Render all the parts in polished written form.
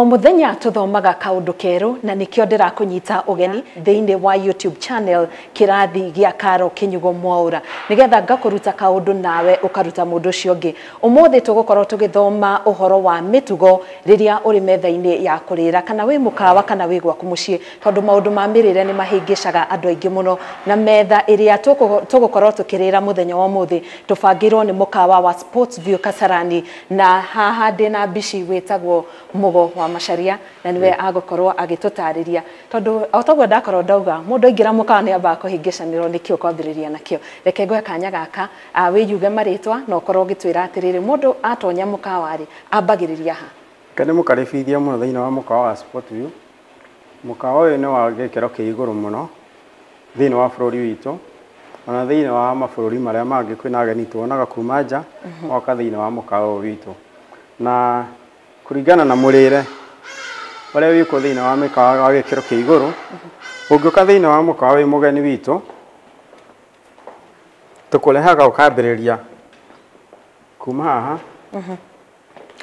O muthenya tuthomaga kaundu keru na nikio ndirakunyita ugeni thiini wa YouTube channel kirathi gia Karo Kinyugo Mwaura nigetha ngakuruta kaundu nawe ukaruta mundu ucio ungi. Umuthi tugukorwo tugithoma uhoro wa mitugo riria uri metha-ini ya kurira kana wi mukawa kana wi gwaku mucii, tondu maundu ma mirire ni mahingicaga andu aingi muno, na metha iria tugukorwo tukirira muthenya wa umuthi tubangirwo ni mukawa wa Sports View Kasarani, na haha ndina mbici witagwo Mugo wa Macharia na niwe agukorwo agitutariria, tondu o toguo ndakorwo ndauga mundu aingira mukawa ni ambaga kuhingicanirwo nikio kwambiriria nakio. Reke ngwe kanya gaka wiyuge maritwa na ukorwo ugitwira atiriri mundu atonya mukawa ri ambagiriria ha. Kene mukaribithia muno thiini wa mukawa wa Sport View. Mukawa uyu ni wa gikiro kia iguru muno thiini wa bururi witu, ona thiini wa mabururi maria mangi kwina ageni tuonaga kuma nja moka thiini wa mukawa uyu witu, na kuringana na murire uria wiko thiini wa mikawa wa gikiro kia iguru. Ungiuka thiini wa mukawa wi mugeni witu tukurehaga ukambiriria kuma haha.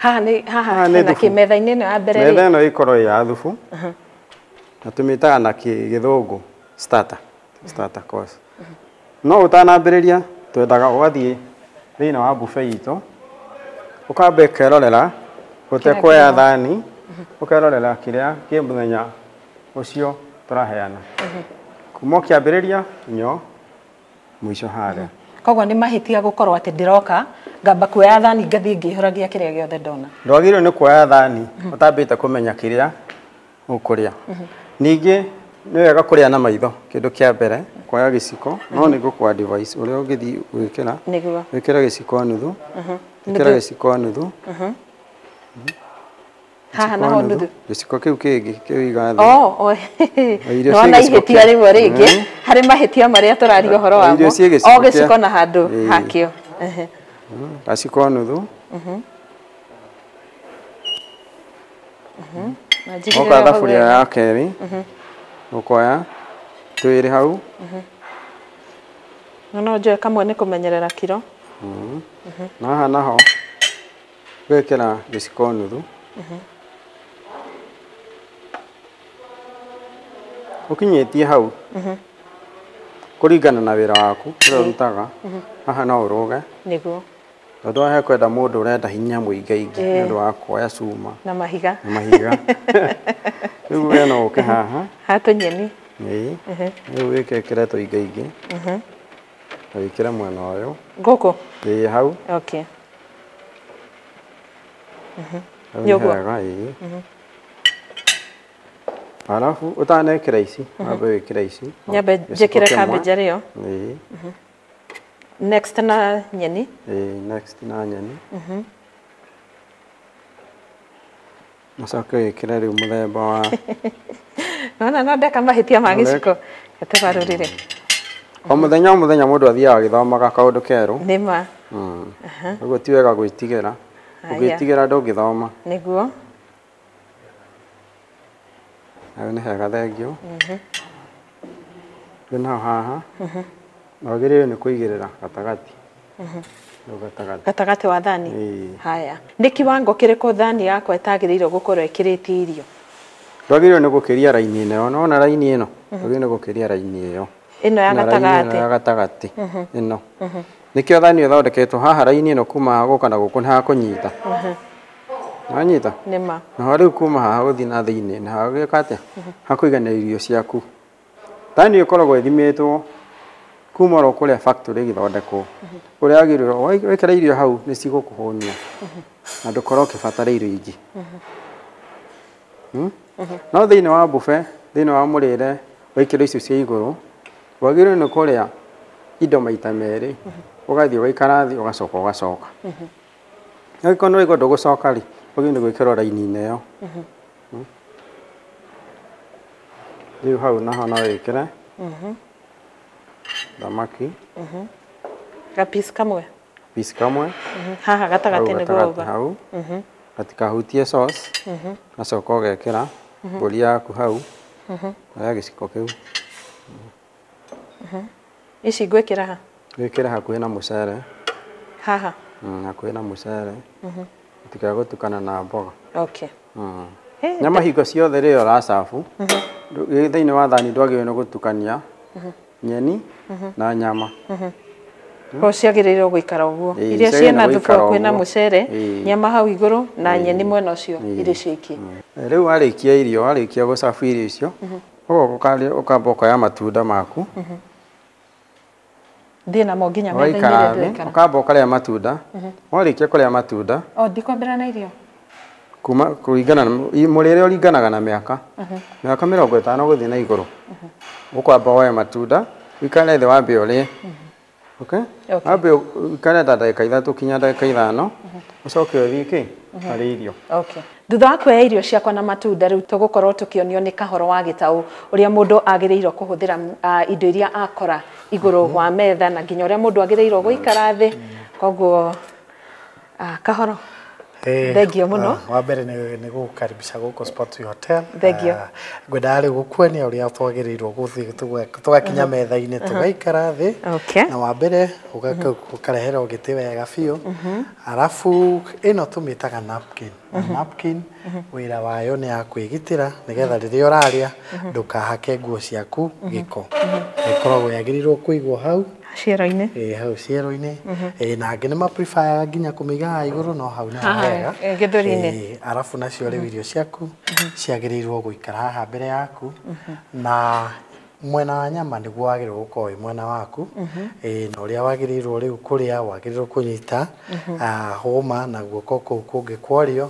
Haha ni haha na kimetha-inĩ ĩno ya mbere metha ĩno ikorwo ya thubu, na tumitaga na gĩthũngũ starter, starter course. No utanambĩrĩria twendaga ũgathiĩ thĩinĩ wa buffet itũ ũkambe ũkerorera ũtekuoya thani, ũkerorera kĩrĩa kĩ mũthenya ũcio tũraheana kuma ũkĩambĩrĩria nyo mũico harĩa. Koguo nĩ mahĩtia gũkorwo atĩ ndĩroka ngamba kuoya thani ngathiĩ ngĩihũragia kĩrĩa gĩothe ndona. Ndwagĩrĩirwo nĩ kuoya thani ũtambĩte kũmenya kĩrĩa ũkũrĩa. Ningĩ nĩ wega kũrĩa na maitho, kĩndũ kĩa mbere kuoya gĩciko, no nĩ ngũkũa device ũrĩa ũngĩthiĩ gwĩkĩra. Nĩguo wĩkĩre gĩciko nuthu, wĩkĩre gĩciko nuthu haha naho nuthu, gĩciko kĩu kĩngĩ kĩu iga thĩ. Oh, nona ihĩtia rĩmwe rĩngĩ harĩ mahĩtia marĩa tũraria ũhoro wamo, o gĩciko na handũ hakĩo. Gaciko nuthu. Oka thaburia ya kerĩ ũkoya twĩrĩ hau. No njoe kamwe nĩ kũmenyerera kiro. Na haha naho gwĩkĩra gĩciko nuthu. Ũkinyĩtie hau kũringana na wĩra waku ũrĩa ũrutaga, haha no ũrũge. Nĩguo tondũ haha kwenda mũndũ ũrenda hinya mũingaingĩ nĩ ũndũ wa kuoya cuma na mahiga na mahiga. Rĩu we no ũke haha ha tũnyeni. Ĩĩ, rĩu wĩkĩre tũingaingĩ na wĩkĩre mwena ũyũ gũkũ. Ĩĩ, hau. Okay. Nĩ wega. Ĩĩ, arabu ũtanekĩra ici wambe wĩkĩre ici. Nyambe njĩkĩre cabbage rĩo. Ĩĩ. Next na nyeni. Ĩĩ, next na nyeni. Ũcoke wĩkĩre rĩu mũthemba wa nona no ndeka mahĩtia ma gĩciko gatũgarũrĩre. O mũthenya o mũthenya mũndũ athiaga agĩthomaga kaũndũ kerũ. Nĩ ma. Ũguo ti wega gwĩtigĩra. Ũngĩtigĩra ndũngĩthoma. Nĩguo. Hau nĩ hega, thengiũ. Rĩu naho haha wagĩrĩirwo nĩ kũigĩrĩra gatagatĩ. Gatagatĩ. Gatagatĩ wa thani. Haya. Nĩ kiwango kĩrĩkũ thani yakwa ĩtagĩrĩirwo gũkorwo ĩkĩrĩtie irio? Ndwagĩrĩirwo nĩ gũkĩria raini ĩno. Nĩwona raini ĩno? Ndwagĩrĩirwo nĩ gũkĩria raini ĩyo. Ĩno ya gatagatĩ. Ya gatagatĩ. Ĩno. Nĩkĩo thani ĩthondeketwo haha raini ĩno kuma haha gũka na gũkũ nĩ hakũnyita. Wanyita? Nĩma. Naho rĩu kuma haha gũthiĩ na thĩinĩ nĩ hagwĩka atĩa? Hakũigana irio ciaku. Thani ĩkoragwo ĩthimĩtwo kuma oro kũrĩa factory ĩgĩthondekwo. Ũrĩa wagĩrĩirwo wĩkĩra irio hau nĩ cigũkũhũnia na ndũkorwo ũkĩbatara irio ingĩ. No thĩinĩ wa buffet, thĩinĩ wa mũrĩre wa ikĩro icio cia igũrũ, wagĩrĩirwo nĩ kũrĩa indo maita merĩ, ũgathiĩ ũgaikara thĩ ũgacoka ũgacoka. Angĩkorwo nĩ waigua ndũgũcoka rĩ, wagĩrĩirwo nĩ gwĩkĩrwo raini-inĩ ĩyo. Rĩu hau naho no wĩkĩre thamaki. Ga piece kamwe. Piece kamwe. Haha gatagatĩ nĩguo uga. Hau. Gatikahutie sauce. Gacoka ũgekĩra mbũri yaku hau. Oya gĩciko kĩu. Ici ngwĩkĩra ha? Wĩkĩre hakuhĩ na mũcere. Haha. Hakuhĩ na mũcere. Ũtikae gũtukana na mboga. Okay. Nyama hingo ciothe rĩrĩa ũracabu thĩinĩ wa thani ndwagĩrĩirwo nĩ gũtukania nyeni na nyama. Ko ciagĩrĩirwo gũikara ũguo iria ciĩna thubu kwĩna mũcere nyama hau igũrũ na nyeni mwena ũcio irĩ ciiki. Rĩu warĩkia irio warĩkia gũcabu irio icio ũgoka ũkamba ũkoya matunda maku thiĩ namo nginya metha-inĩ ĩrĩa ndĩraikara. Ũkamba ũkarĩa matunda warĩkia kũrĩa matunda o ndikwambĩra na irio kuma kũringana na mũrĩre ũringanaga na mĩaka mĩaka 50 gũthiĩ na igũrũ ũkwamba woe matunda ũikare thĩ wambe ũrĩe. Okay? Wambe ũikare ta ndagĩka 3 kinya ndagĩka 5 ũcoke ũthiĩ kĩ harĩ irio. Okay. Thutha wa kuoya irio ciakwa na matunda rĩu tũgũkorwo tũkĩonio nĩ Kahoro wa Gĩtaũ ũrĩa mũndũ agĩrĩirwo kũhũthĩra indo iria akora igũrũ wa metha na nginya ũrĩa mũndũ agĩrĩirwo gũikara thĩ. Koguo Kahoro, thengio mũno. Wa mbere nĩ gũkaribisha gũkũ Sportview Hotel. Thengio. Ngwendaga rĩu gũkuonia ũrĩa twagĩrĩirwo gũthiĩ tũgakinya metha-inĩ tũgaikara thĩ. Na wa mbere ũkareherwo gĩtĩ wega biũ. Arabu ĩno tũmĩtaga napkin. Napkin wĩra wayo nĩ ya kwĩgitĩra nĩgetha rĩrĩa ũrarĩa ndũkahake nguo ciaku gĩko. Ĩkoragwo yagĩrĩirwo kũigwo hau ciero-inĩ. Hau ciero-inĩ. Na angĩ nĩ maprefer nginya kũmĩiga haha igũrũ no hau nĩho hega. Gĩthũri-inĩ. Arabu nacio rĩu irio ciaku ciagĩrĩirwo gũikara haha mbere yaku na mwena wa nyama nĩguo wagĩrĩirwo gũkorwo wĩ mwena waku. Na ũrĩa wagĩrĩirwo rĩu kũrĩa wagĩrĩirwo kũnyita hũma na guoko kũu kũngĩ kwa ũrĩo,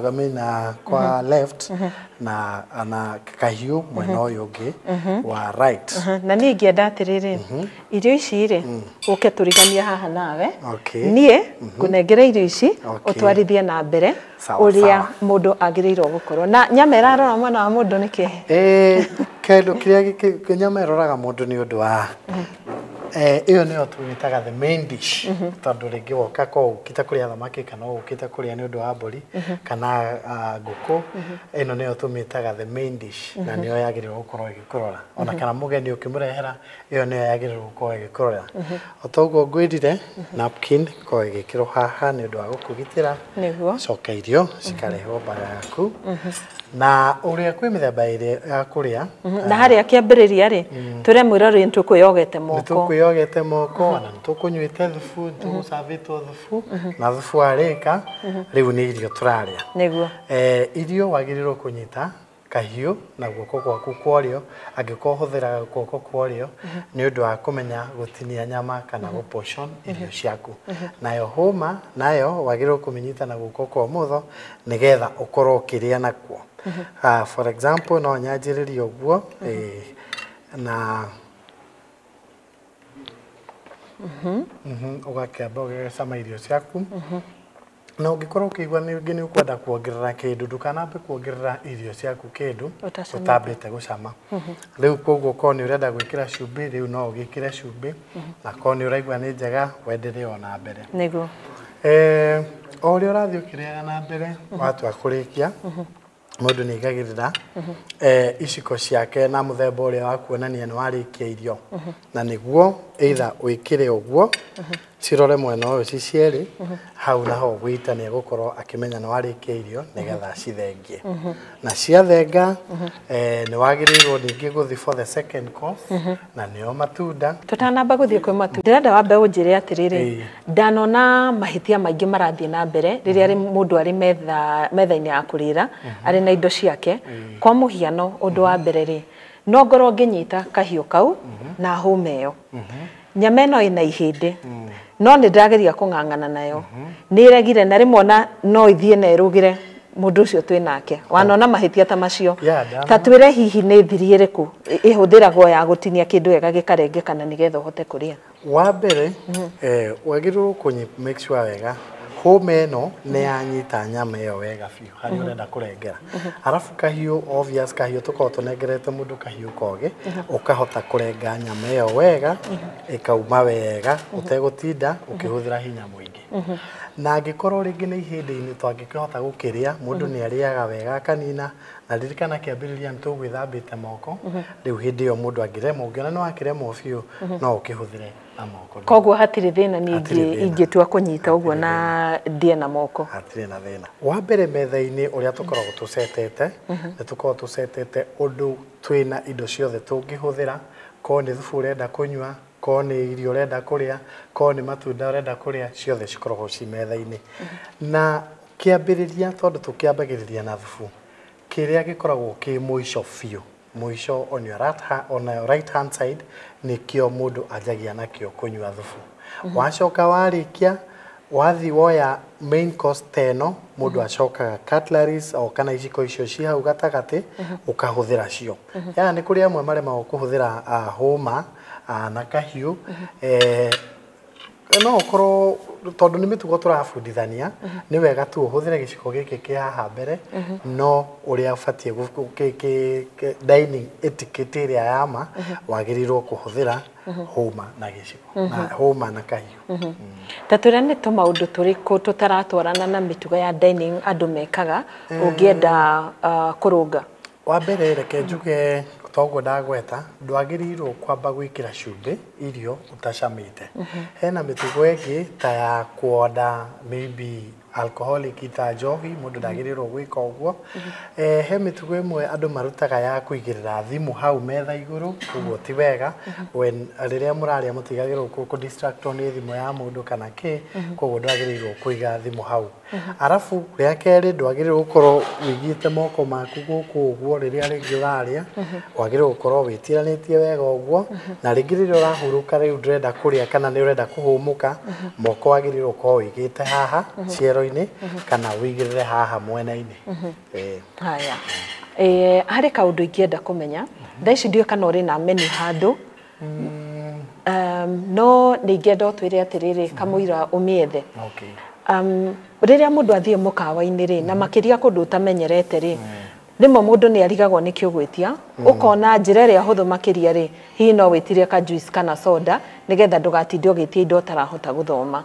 I mean kwa left na kahiũ mwena ũyũ ũngĩ wa right. Na niĩ ingĩenda atĩrĩrĩ, irio ici rĩ ũke tũriganie haha nawe. Niĩ ngũnengere irio ici ũtwarithie na mbere ũrĩa mũndũ agĩrĩirwo gũkorwo na nyama ĩrarora mwena wa mũndũ nĩkĩ? Kĩndũ kĩrĩa nyama ĩroraga mũndũ nĩ ũndũ wa ĩyo nĩyo tũmĩtaga the main dish tondũ rĩngĩ woka ko ũkĩte kũrĩa thamaki kana ũkĩte kũrĩa nĩ ũndũ wa mbũri kana ngũkũ, ĩno nĩyo tũmĩtaga the main dish na nĩyo yagĩrĩirwo gũkorwo ĩgĩkũrora ona kana mũgeni ũkĩmũrehera ĩyo nĩyo yagĩrĩirwo gũkorwo ĩgĩkũrora. O ta ũguo ngwĩrire napkin ĩkoragwo ĩgĩkĩrwo haha nĩ ũndũ wa gũkũgitĩra coka irio cikarehwo mbere yaku na ũrĩa kwĩ mĩthemba ĩrĩ ya kũrĩa na harĩa kĩambĩrĩria rĩ twĩre mwĩrori nĩ tũkwĩyogete moko. Nĩ tũkwĩyogete moko na nĩ tũkũnyuĩte thubu, nĩ tũgũcabĩtwo thubu na thubu warĩka rĩu nĩ irio tũrarĩa. Nĩguo. Irio wagĩrĩirwo kũnyita kahiũ na guoko gwaku kwa ũrĩo angĩkorwo ũhũthĩraga guoko kwa ũrĩo nĩ ũndũ wa kũmenya gũtinia nyama kana gũ portion irio ciaku. Nayo hũma nayo wagĩrĩirwo kũmĩnyita na guoko kwa ũmotho nĩgetha ũkorwo ũkĩrĩa nakuo. For example no nyanjĩrĩrie ũguo na ũgakĩamba ũgagĩcama irio ciaku na ũngĩkorwo ũkĩigua ningĩ nĩ ũkwenda kuongerera kĩndũ ndũkanambe kuongerera irio ciaku kĩndũ ũtambĩte gũcama. Rĩu koguo korwo nĩ ũrenda gwĩkĩra cumbĩ rĩu no ũgĩkĩre cumbĩ na korwo nĩ ũraigua nĩ njega wenderee ona mbere. Nĩguo. O ũrĩa ũrathiĩ ũkĩrĩaga na mbere watua kũrĩkia mũndũ nĩ aigagĩrĩra iciko ciake na mũthemba ũrĩa wa kuonania nĩ warĩkia irio na nĩguo either wĩkĩre ũguo cirore mwena ũyũ ci cierĩ hau naho gwĩta nĩ egũkorwo akĩmenya nĩ warĩkia irio nĩgetha cithengie na ciathenga nĩ wagĩrĩirwo ningĩ gũthiĩ for the second course na nĩo matunda. Tũtanamba gũthiĩ kwĩ matunda ndĩrenda wambe ũnjĩre atĩrĩrĩ, ndanona mahĩtia maingĩ marathiĩ na mbere rĩrĩa mũndũ arĩ metha-inĩ ya kũrĩra arĩ na indo ciake. Kwa mũhiano ũndũ wa mbere rĩ, no ngorwo ngĩnyita kahiũ kau na hũma ĩyo nyama ĩno ĩna ihĩndĩ no nĩ ndĩrageria kũng'ang'ana nayo nĩ ĩregire na rĩmwe ona no ithiĩ na ĩrũgĩre mũndũ ũcio twĩ nake. Wanona mahĩtia ta macio ta twĩre hihi nĩ thiri ĩrĩkũ ĩhũthĩragwo ya gũtinia kĩndũ wega gĩkarengekana nĩgetha ũhote kũrĩa? Wa mbere wagĩrĩirwo kũ make sure wega hũma ĩno nĩ yanyita nyama ĩyo wega biũ harĩa ũrenda kũrengera. Arabu kahiũ obvious kahiũ tũkoragwo tũnengerete mũndũ kahiũ kogĩ ũkahota kũrenga nyama ĩyo wega ĩkauma wega ũtegũtinda ũkĩhũthĩra hinya mũingĩ. Na angĩkorwo rĩngĩ nĩ ihĩndĩ-inĩ twangĩkĩhota gũkĩrĩa mũndũ nĩ arĩaga wega akanina na ririkana kĩambĩrĩria nĩ tũgwĩthambĩte moko rĩu hĩndĩ ĩyo mũndũ angĩremwo ũngĩona nĩ wakĩremwo biũ no ũkĩhũthĩre Na moko. Koguo hatirĩ thĩna Hatirĩ ningĩ thĩna. Ingĩtua kũnyita ũguo na ndĩe na moko. Hatirĩ na thĩna. Wa mbere, metha-inĩ ũrĩa tũkoragwo tũcetete, nĩ tũkoragwo tũcetete ũndũ twĩna indo ciothe tũngĩhũthĩra. Korwo nĩ thubu ũrenda kũnyua, korwo nĩ irio ũrenda kũrĩa, korwo nĩ matunda ũrenda kũrĩa, ciothe cikoragwo ci metha-inĩ. Na kĩambĩrĩria, tondũ tũkĩambagĩrĩria na thubu, kĩrĩa gĩkoragwo kĩ mũico biũ, mũico on your right hand side, nĩkĩo mũndũ anjagia nakĩo kũnyua thubu. Wacoka warĩkia, wathi woya main course ta ĩno, mũndũ acokaga cutleries o kana iciko icio ci hau gatagatĩ, ũkahũthĩra cio. Ya nĩ kũrĩ amwe maremagwo kũhũthĩra hũma na kahiũ. No ũkorwo tondũ nĩ mĩtugo tũrabundithania, nĩ wega tu ũhũthĩre gĩciko gĩkĩ kĩ haha mbere, no ũrĩa ũbatiĩ dining etiquette ĩrĩa ya ma, wagĩrĩirwo kũhũthĩra hũma na gĩciko na hũma na kahiũ. Ta twĩre nĩ tũmaũndũ tũrĩkũ tũtaratwarana na mĩtugo ya dining andũ mekaga ũngĩenda kũrũnga? Wa mbere, reke njuge toguo ndagweta, ndwagĩrĩirwo kwamba gwĩkĩra cumbĩ irio ũtacamĩte. Hena mĩtugo ĩngĩ ta ya kuonda maybe alcoholic ta njohi, mũndũ ndagĩrĩirwo gwĩka ũguo. He mĩtugo ĩmwe andũ marutaga ya kũigĩrĩra thimũ hau metha igũrũ, ũguo ti wega. When rĩrĩa mũrarĩa, mũtigagĩrĩrwo kũ distractwo nĩ thimũ ya mũndũ kana kĩ, koguo ndwagĩrĩirwo kũiga thimũ hau. Arabu rĩa kerĩ, ndwagĩrĩirwo gũkorwo wĩigĩte moko maku gũkũ ũguo rĩrĩa rĩngĩ ũrarĩa, wagĩrĩirwo gũkorwo wĩtiranĩtie wega ũguo. Na rĩngĩ rĩrĩa ũrahurũka, rĩu ndũrenda kũrĩa kana nĩ ũrenda kũhũmũka, moko wagĩrĩirwo gũkorwo wĩigĩte haha ciero-inĩ kana wĩigĩrĩre haha mwena-inĩ. Haya, harĩ kaũndũ ingĩenda kũmenya thaa ici, ndiũĩ kana ũrĩ na menu handũ, no nĩ ingĩenda ũtwĩre atĩrĩrĩ, kamũira ũmĩethe. Okay. Rĩrĩa mũndũ athiĩ mũkawa-inĩ rĩ, na makĩria kũndũ ũtamenyerete rĩ, rĩmwe mũndũ nĩ arigagwo nĩkĩ ũgwĩtia. Ũkona njĩra ĩrĩa hũthũ makĩria rĩ, hihi no wĩtirie ka juice kana soda, nĩgetha ndũgatinde ũgĩtia indo ũtarahota gũthoma.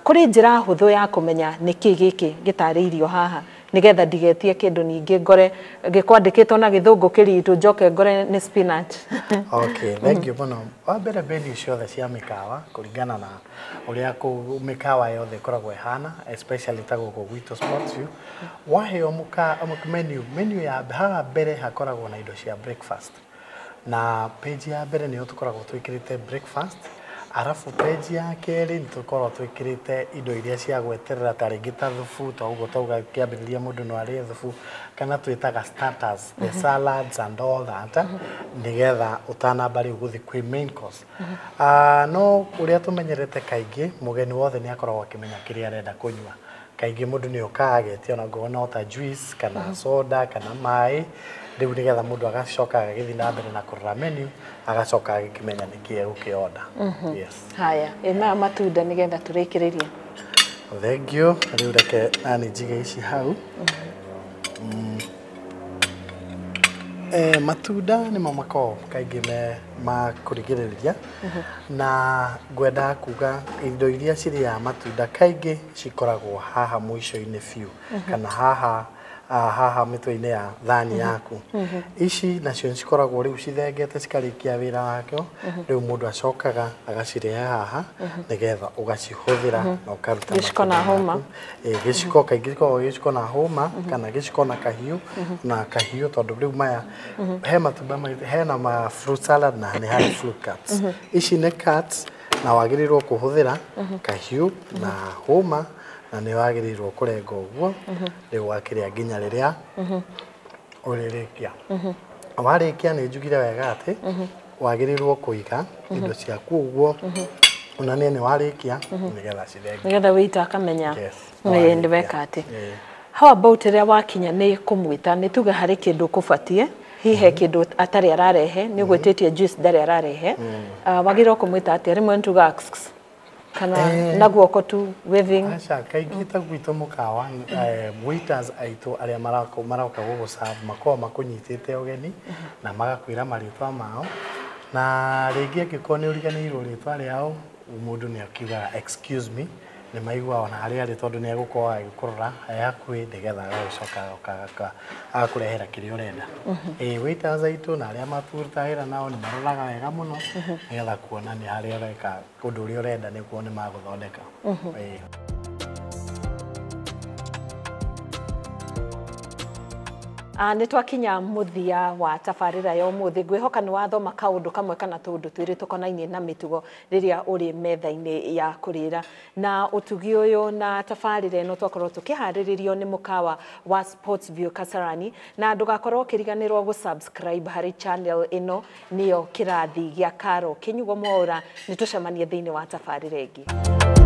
Kũrĩ njĩra hũthũ ya kũmenya nĩkĩ gĩkĩ gĩtarĩirio haha, nĩgetha ndigetie kĩndũ ningĩ ngore gĩkwandĩkĩtwo na gĩthũngũ kĩritũ, njoke ngore nĩ spinach? Okay, thank you mũno. Wa mbere, menu ciothe cia mĩkawa, kũringana na ũrĩa mĩkawa yothe ĩkoragwo ĩhana, especially ta gũkũ gwitũ Sports View, waheo menu, menu ya haha mbere hakoragwo na indo cia breakfast, na page ya mbere nĩyo tũkoragwo twĩkĩrĩte breakfast. Arabu page ya kerĩ nĩ tũkoragwo twĩkĩrĩte indo iria cia gweterera, ta rĩngĩ ta thubu, ta ũguo tauga kĩambĩrĩria mũndũ no arĩe thubu, kana twĩtaga starters, the salads and all that, nĩgetha ũtanamba rĩu gũthiĩ kwĩ main course. No ũrĩa tũmenyerete kaingĩ, mũgeni wothe nĩ akoragwo akĩmenya kĩrĩa arenda kũnyua. Kaingĩ mũndũ nĩ okaga agetia ona ngorwo no ta juice kana soda kana maĩ, rĩu nĩgetha mũndũ agacoka agagĩthiĩ na mbere na kũrora menu, agacoka agĩkĩmenya nĩkĩ egũkĩorder. Yes. Haya, ĩ maya matunda nĩgetha tũrĩkĩrĩrie? Thank you. Rĩu reke nani njige ici hau. Matunda nĩmo makoragwo kaingĩ me ma kũrigĩrĩria, na ngwenda kuga indo iria cirĩaga matunda kaingĩ cikoragwo haha mũico-inĩ biũ, kana haha haha mĩtwe-inĩ ya thani yaku. Ici nacio nĩ cikoragwo rĩu cithengete cikarĩkia wĩra wakĩo. Rĩu mũndũ acokaga agacirehe haha nĩgetha ũgacihũthĩra na ũkaruta Gĩciko na matunda hũma. maku. Gĩciko kaingĩ gĩkoragwo gĩciko na hũma kana gĩciko na kahiũ na kahiũ, tondũ rĩu maya he matunda hena ma fruit salad na nĩ harĩ fruit cuts. Ici nĩ cuts, na wagĩrĩirwo kũhũthĩra kahiũ na hũma, na nĩ wagĩrĩirwo kũrenga ũguo rĩu wakĩrĩa nginya rĩrĩa ũrĩrĩkia. Warĩkia, nĩ njugire wega atĩ wagĩrĩirwo kũiga indo ciaku ũguo onanie nĩ warĩkia, nĩgetha cithenge. Nĩgetha wĩita akamenya Yes, nĩ nĩwarĩkia. weka atĩ. How about rĩrĩa wakinya nĩ kũmwĩta, nĩ tuge harĩ kĩndũ ũkũbatiĩ, hihi he kĩndũ atarĩ ararehe, nĩ ũgwĩtĩtie juice ndarĩ ararehe, wagĩrĩirwo kũmwĩta atĩa? Rĩmwe nĩ tugaga "Kss", kana na guoko tu, waving? Aca, kaingĩ ta gwitũ mũkawa, waiters aitũ arĩa maroka gũgũ serve makoragwo makũnyitĩte ũgeni na magakwĩra marĩtwa mao, na rĩngĩ angĩkorwo nĩ ũriganĩirwo rĩtwa rĩao, mũndũ nĩ akiugaga, "Excuse me." Nĩ maigua ona harĩa arĩ tondũ nĩ egũkorwo agĩkũrora e hakuhĩ nĩgetha agagĩcoka agakũrehera kĩrĩa ũrenda. Ĩĩ waiters aitũ na arĩa matũrutaga wĩra nao nĩ maroraga wega mũno nĩgetha kuona nĩ harĩa ũreka ũndũ ũrĩa ũrenda nĩguo nĩ magũthondeka. Ĩĩ. Nĩ twakinya mũthia wa tabarĩra ya ũmũthĩ. Ngwĩhoka nĩ wathoma kaũndũ kamwe kana tũũndũ twĩrĩ tũkonainie na mĩtugo rĩrĩa ũrĩ metha-inĩ ya kũrĩra. Na ũtugi ũyũ na tabarĩra ĩno twakorwo tũkĩharĩrĩrio nĩ mũkawa wa Sports View Kasarani, na ndũgakorwo ũkĩriganĩrwo gũ-subscribe harĩ channel ĩno nĩyo Kĩrathi gĩa Karo Kĩnyugo Mwaũra. Nĩ tũcemanie thĩinĩ wa tabarĩra ĩngĩ.